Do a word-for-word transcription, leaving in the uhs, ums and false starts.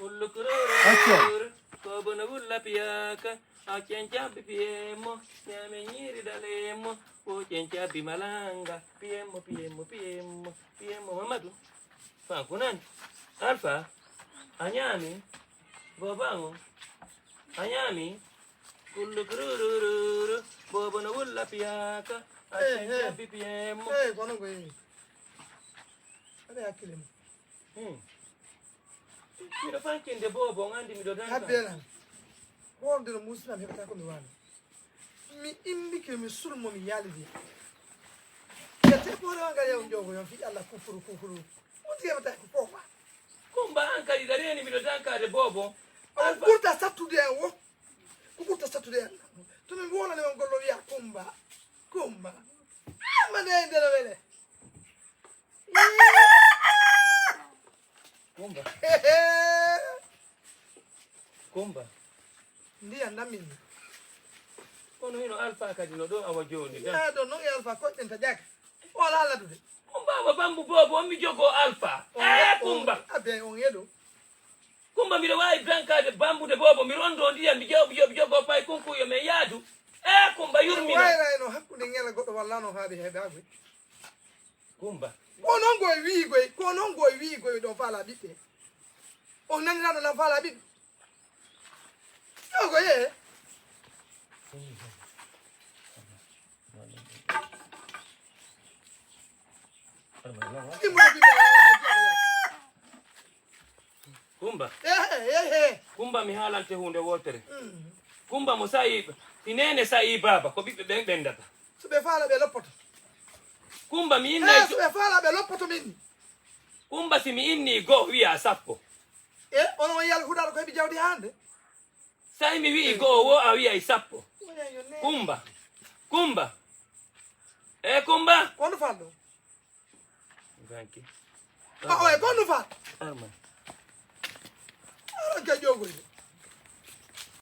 Ullukururu, bobo no wulla piyaka, a cencabi piyemo, nyame nyiri dalemo, o cencabi malanga, piyemo, piyemo, piyemo, piyemo, Mamadu. Fa kunan, Alfa, a nyami, bobango, a nyami, ullukururu, bobo no wulla piyaka, a Eh, eh. cencabi piyemo. Eh, kono ko yini. Aɗa hakkille mum. Hmm. Miɗo fankinde bobo, on anndi miɗo danka. Habbe lan. Hoorde no musinam heɓata ko mi waano. Mi immike mi sulmo mi yaalidi. Yette ko rewa ngal yaw jogo yon fi Allah kufuru kufuru. Muti heɓata ko fofa. Kumba an kadi da reni miɗo dankaade bobo. On ɓurta sattude en wo. Ko ɓurta sattude en. To min wonani on gollo wiya Kumba. Kumba. Amma ne ndela wele. Kumba. Kumba. Ndiyan dammin. Kono hino Alfa kadi no ɗo awa jooni. Ya ɗo non e Alfa koɗɗen ta jaka. Wala ladude. Kumba wa bambu bobo mi jogo Alfa. Eh, Kumba. Abe on yedo. Kumba miɗo waawi dankaade bambude bobo mi rondo ndiyam mi jogo jogo pay kunkuyo men yaadu. Eh, Kumba yurmino. Wayra eno hakkunde ngela goɗɗo walla no haaɓe heɓaagol. Kumba. Ko non goy wiigoy, ko non goy wiigoy ɗon faala ɓiɓɓe. On nanirano lan faala ɓiɓɓe. Yogo ye. Ɗimmo ɓiɓɓe. Kumba. Ehe, ehe. Kumba mi haalante huunde wootere. Mm. Kumba mo sa'i, si neene sa'i baaba, ko ɓiɓɓe ɓen ɓendata. So ɓe faala ɓe loppoto. Kumba mi innay. Eh, so ɓe faala ɓe loppoto min. Kumba si mi inni goo wi'a sappo. E onon yalhuɗaɗo ko heɓi jawdi hande. Sai mi wi'i goo wo a wi'ay sappo. Kumba. Kumba. E Kumba. Kono falɗo. Ganki. Ma o e kono fa. Arma. Ara ka jogoy.